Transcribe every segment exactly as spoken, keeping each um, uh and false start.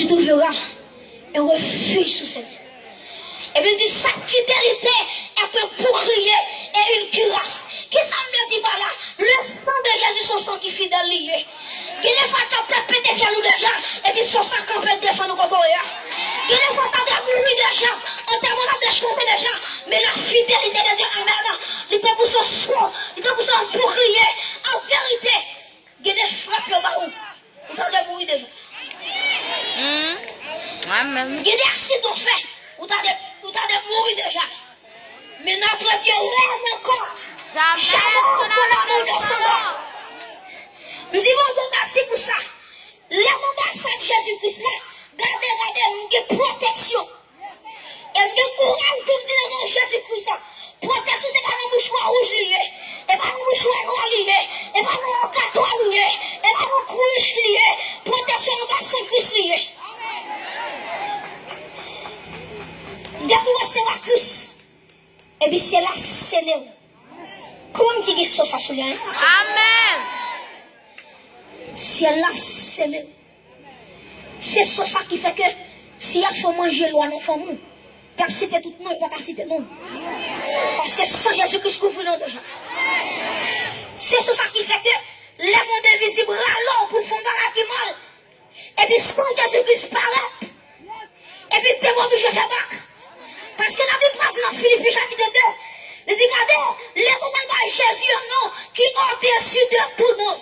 Tu trouveras un refuge sous ses ailes. Epi l di, sa fidélité est un bouclier et une cuirasse. Kisa m vle di pa la? Le sang de Jésus, se yon san ki fidèl li ye. Gen de fwa, t ap fè pete fyèl ou deja, epi se yon san kanpe defann ou kote w ye a. Gen de fwa, w ta dwe mouri deja, antèman t ap dechante deja, men la fidélité de Dieu, amèn, li te pou se yon san, li te pou se yon boukliye. An verite, gen de frap yo ba ou, ou ta dwe mouri deja. Amèn. Gen de aksidan w fè, ou ta dwe, ou ta dwe mouri deja. Men notre Dieu règne encore. Jamais son amour ne descendra. M di Bondye mèsi pou sa. Lè m anba san Jezi Kris la, gade, gade, m gen pwoteksyon. E m gen kouraj pou m di nan non Jezi Kris la. Pwoteksyon se pa nan mouchwa wouj li ye, e pa nan mouchwa nwa li ye, e pa nan yon katwa li ye, e pa nan kwouch li ye. Pwoteksyon anba san Kris li ye. Depi w resevwa Kris, epi syèl la sele w. Kòman ki gen so sa sou li a? Amèn. Syèl la sele w. Se so sa ki fè ke si y ap fè w manje lwa nan fanmi w, y ap site tout non, yo pa ka site non. Paske san Jezi Kris kouvri nou deja. Se so sa ki fè ke lè mond envizib rale w pou l fè yon bagay ki mal, epi san Jezi Kris parèt, epi demon oblije fè bak. Paske Labib pral di nan Filipi chapit de, li di, gade, Letènèl bay Jezi yon non ki odesi de tou non.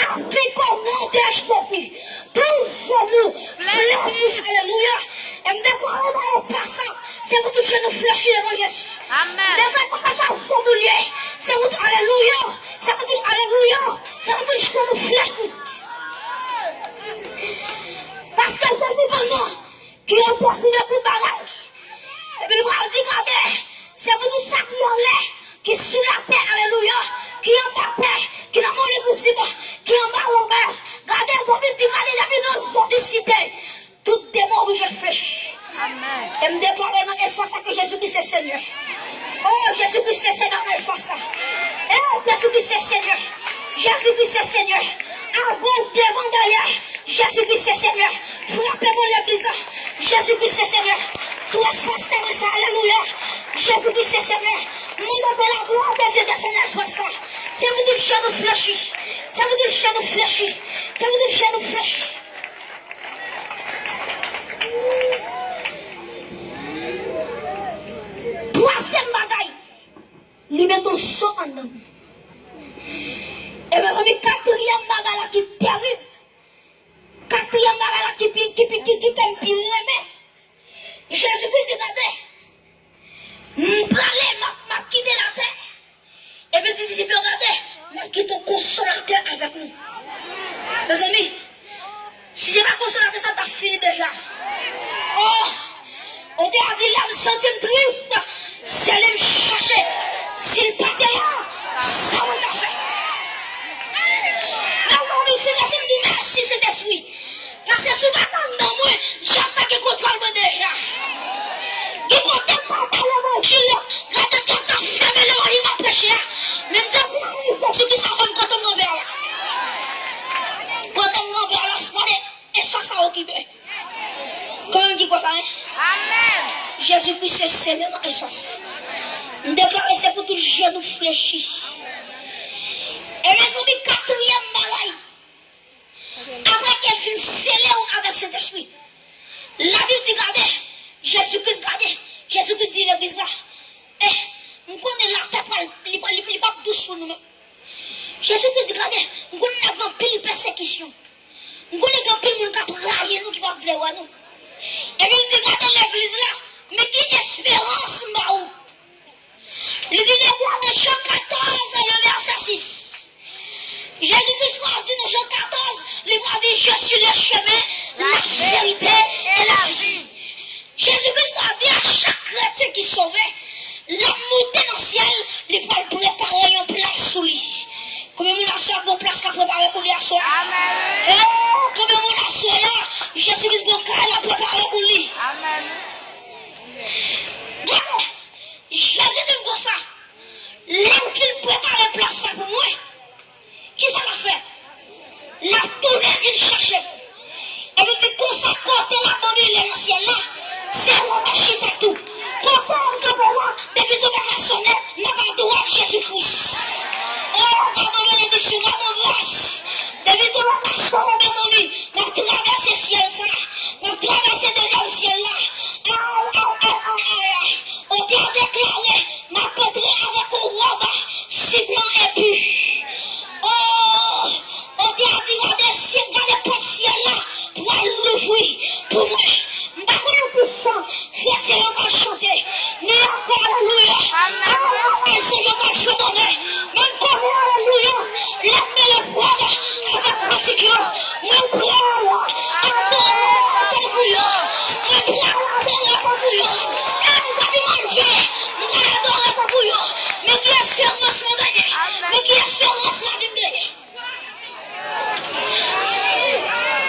Afin qu'au nom de Jésus, tout genou fléchisse. Alelouya. E m deklare nan espas sa, se pou tout genou flechi devan Jezi. Amèn. M deklare kèlkeswa genou l ye, se pou tout, alelouya, se pou tout, alelouya, se pou tout genou flechi. Paske Jezi gon non ki odesi de tout bagay. Epi l pral di, gade, se pou tout sa ki anlè, ki sou latè, alelouya, ki anba tè, ki nan mòn envizib, ki anba lanmè. Gade, Bondye di, gade, depi non Jezi site, tout demon oblije flechi. Amèn. E m deklare nan espas sa ke Jezi Kris se Senyè. O, Jezi Kris se Senyè nan espas sa. E, Jezi Kris se Senyè. Jezi Kris se Senyè. Agoch, devan, dèyè. Jezi Kris se Senyè. Frape pou legliz la. Jezi Kris se Senyè. Sou espas teren sa, alelouya. Jezi Kris se Senyè. Mande ke la gloire de Dieu desann nan espas sa. Se pou tout genou flechi. Se pou tout genou flechi. Se pou tout genou flechi. Twazyèm bagay, li mete yon so anndan m. E mezanmi, katriyèm bagay la ki terib, katriyèm bagay la ki pi, ki pi, ki, ki fè m pi renmen, Jezi Kris di, gade, m prale, m ap, m ap kite latè. Epi l di disip yo, gade, m ap kite yon konsolatè avèk nou. Mezanmi, si se pa konsolatè sa, m t ap fini deja. Oh, otè a di, lè m santi m tris, se li m chache. Si l pa te la, sa mwen ta fè? Mezanmi, Sentespri, m di mèsi, Sentespri. Paske si w pa t anndan mwen, dyab ta gen kontwòl mwen deja. Gen kote m pa t al levanjil la, gade dyab ta fèmen levanjil m ap preche a. Men m te pale Jezi ki sa konn kote m ranvè a la. Kote m ranvè a la, gade, espas sa okipe. Kòman ki kwè sa, en? Amèn. Jezi Kris se Senyè nan espas sa. M deklare se pou tout genou flechi. E mezanmi, katriyèm bagay. Apre ke l fin sele w avèk Sentespri, Labib di, gade, Jezi Kris, gade, Jezi Kris di legliz la, eh, m konnen latè pral, li, li, li p ap dous pou nou menm. Jezi Kris di, gade, m konnen n ap gen anpil pèsekisyon. M konnen gen anpil moun k ap rayi nou, ki p ap vle wè nou. Epi l di, gade legliz la, men ki esperans m ba ou. Li di deja nan Jan katòz, le vèsè sis. Jezi Kris pral di nan Jan katòz, li pral di, je suis le chemin, la vérité et la vie. Jezi Kris pral di a chak kretyen ki sove, l ap moute nan syèl, li pral prepare yon plas sou li. Konbyen moun aswè a gon plas k ap prepare pou li aswè a? Amèn. Eh, konbyen moun aswè a, Jezi Kris gon kay l ap prepare pou li? Amèn. Gade, Jezi di m konsa, lè m fin prepare plas sa pou mwen, kisa l ap fè? L ap tounen vin chache m. Epi di konsa, kote l ap bande lè nan syèl la, se la w ap chita tou. Kote w kanpe la, depi tou pa ka sonnen, m ap adore Jezi Kris. O, gade benediksyon, gade gras. Depi tou pa ka sonnen, mezanmi, m ap travèse syèl sa. M ap travèse dezyèm syèl la. Ay, ay, ay, ay, ay, ay. Otè a deklare, m ap antre avèk yon wòb siblan enpi. O, Otè a di, gade, syèl, gade pòt syèl la pral louvri pou mwen. M pa konnen ki chan kretyen yo pral chante, ni ankò alelouya. Amèn. Ay, ay, ay, se yo pral fredone. Men m konnen alelouya, lè m mele pwal avèk pratik yo, mwen pral adore avèk ou yo. Mwen pral adore avèk ou yo. Menm depi m anlve, m pral adore avèk ou yo. Men ki esperans mwen genyen? Men ki esperans lavi m genyen?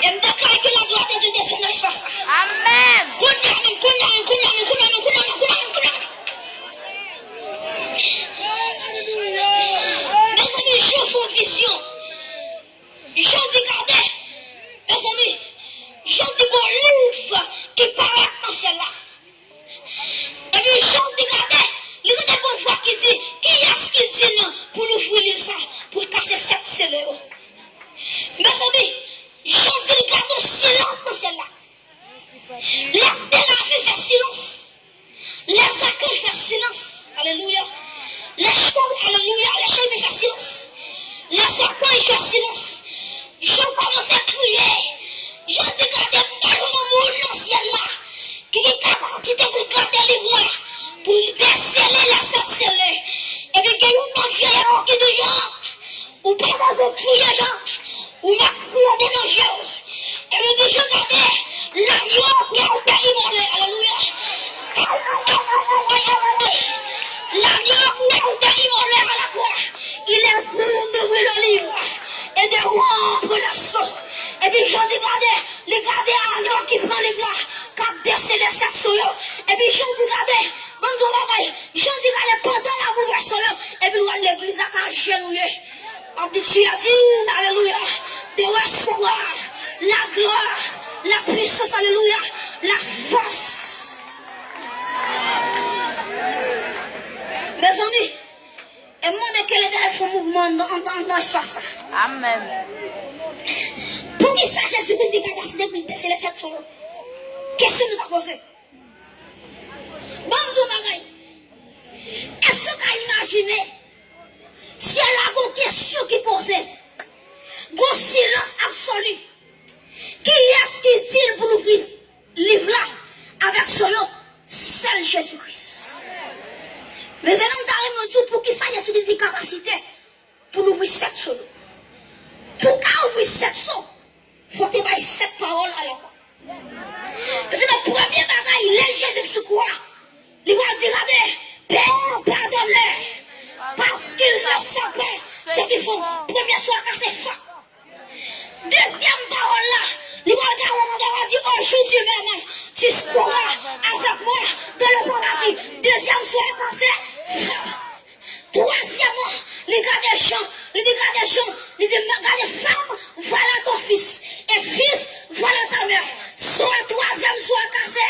E m deklare ke la gloire de Dieu desann nan espas sa. Amèn. Kounye a menm, kounye a menm, kounye a menm. Mezanmi, Jan fè yon vizyon. Jan di, gade, mezanmi, Jan di gon liv ki parèt nan syèl la. Epi Jan di, gade, li tande gon vwa ki di, kiyès ki di n pou louvri liv sa, pou l kase sèt sele yo? Mezanmi, Jan di l gade yon silans nan syèl la. Lè de lavi fè silans. Lè zakanj fè silans. Alelouya. Lè cheri, alelouya. Lè cheri fè silans. Lè zakanj fè silans. Jan kòmanse kriye. Jan di, gade, m pa jwenn yon moun nan syèl la ki gen kapasite pou l gade liv la, pou l desele lè sèt sele. Epi gen yon nèg dèyè w ki di, Jan, ou pa bezwen kriye, Jan. Ou mèt siye de nan je w. Epi di, Jan, gade, lagno a pral dè imole. Alelouya. Lagno a pral dè imole à la croix. Il est temps d'ouvrir le livre et de rompre les sceaux. Epi Jan di, gade, li gade lagno ki pran liv la, k ap desele sèt sceaux yo. Epi Jan di, gade, ban m di w yon bagay. Jan di, gade, pandan l ap ouvè sceaux yo, epi l wè legliz la k ajenouye. Ap di, tu as dit, alelouya, de recevoir la gloire, la puissance, alelouya, la force. Mezanmi, e m mande ke Letènèl fè yon mouvman anndan, anndan, anndan espas sa. Amèn. Poukisa Jezi Kris gen kapasite pou l desele sèt sceaux yo? Kesyon nou ta poze. Ban m di w yon bagay. Èske w ka imajine syèl la gon kesyon ki poze? Gon silans absoli. Kiyès ki di l pou l ouvri liv la avèk sceaux yo? Sèl Jezi Kris. Mentnan, m ta renmen w di w poukisa Jezi Kris gen kapasite pou l ouvri sèt sceaux yo. Pou w ka ouvri sèt sceaux, fò w te bay sèt pawòl a la kwa. Paske nan premye bagay, lè Jezi sou kwa, li pral di, gade, Père, pardonne-leur, parce qu'ils ne savent pas ce qu'ils font. Premye sceaux a kase, fap. Dezyèm pawòl la, li pral gade nan dèyè, li di, aujourd'hui même, tu seras avec moi dans le paradis. Dezyèm sceaux a kase, fap. Twazyèmman, li gade Jan, li di, gade Jan, li di, gade, femme, voilà ton fils, et fils, voilà ta mère. Sceaux a, twazyèm sceaux a kase.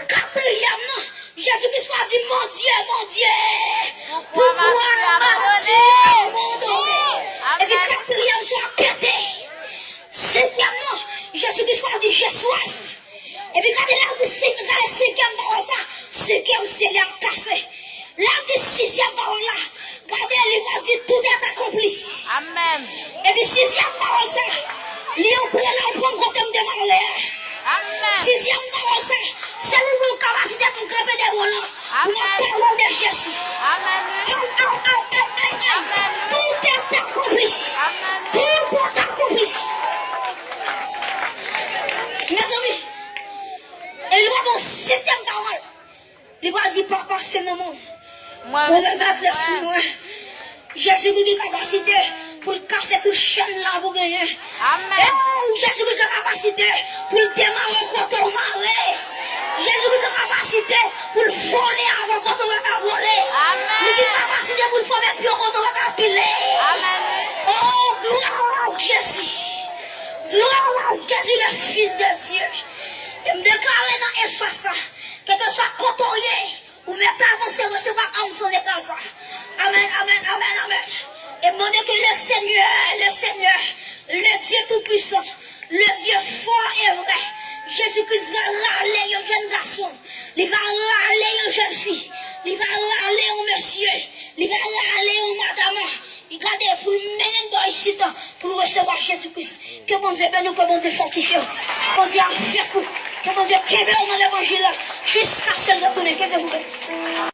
Katriyèm nan, Jezi Kris pral di, mon Dieu, mon Dieu, pourquoi m'as-tu abandonné? Epi katriyèm sceaux a pete. Senkyèm nan, Jezi Kris pral di, j'ai soif. Epi gade la, gade senkyèm pawòl sa, senkyèm sele a kase. Lè l di sizyèm pawòl la, gade, li va di, tout est accompli. Amèn. Epi sizyèm pawòl sa, li antre la, l pran kote m te mare a. Amèn. Sizyèm pawòl sa, se li menm kapasite pou l kanpe devan w lan, pou l ap pale w de Jezi. Amèn. Ay, ay, ay, ay, ay, ay. Amèn. Tout est accompli. Amèn. Tout est accompli. Mezanmi, e li va ba w sizyèm pawòl. Li pral di, Papa, se nan men w mwen remèt lespri mwen. Jezi ki gen kapasite pou l kase tout chèn la pou genyen. Amèn. E Jezi ki gen kapasite pou l demare w kote w mare. Jezi ki gen kapasite pou l vole avè w kote w pa ka vole. Amèn. Li gen kapasite pou l fòme pye w kote w pa ka pile. Amèn. Oh, gloire à Jésus. Gloire à Jésus, le Fils de Dieu. E m deklare nan espas la, kèlkeswa kote w ye, ou mèt avanse resevwa anm san egal sa. Amèn, amèn, amèn, amèn. E m mande ke le Senyè, le Senyè, le Dye Toupisan, le Dye fò e vrè, Jezi Kris va rale yon jèn gason, li va rale yon jèn fi, li va rale yon mesye, li va rale yon madanm. Gade, pou l mennen n bò isit, pou l resevwa Jezi Kris. Ke Bondye beni w, ke Bondye fòtifye w, ke Bondye avèk ou, ke Bondye kenbe w nan levanjil la jiskaske l retounen. Ke Dye vou beni.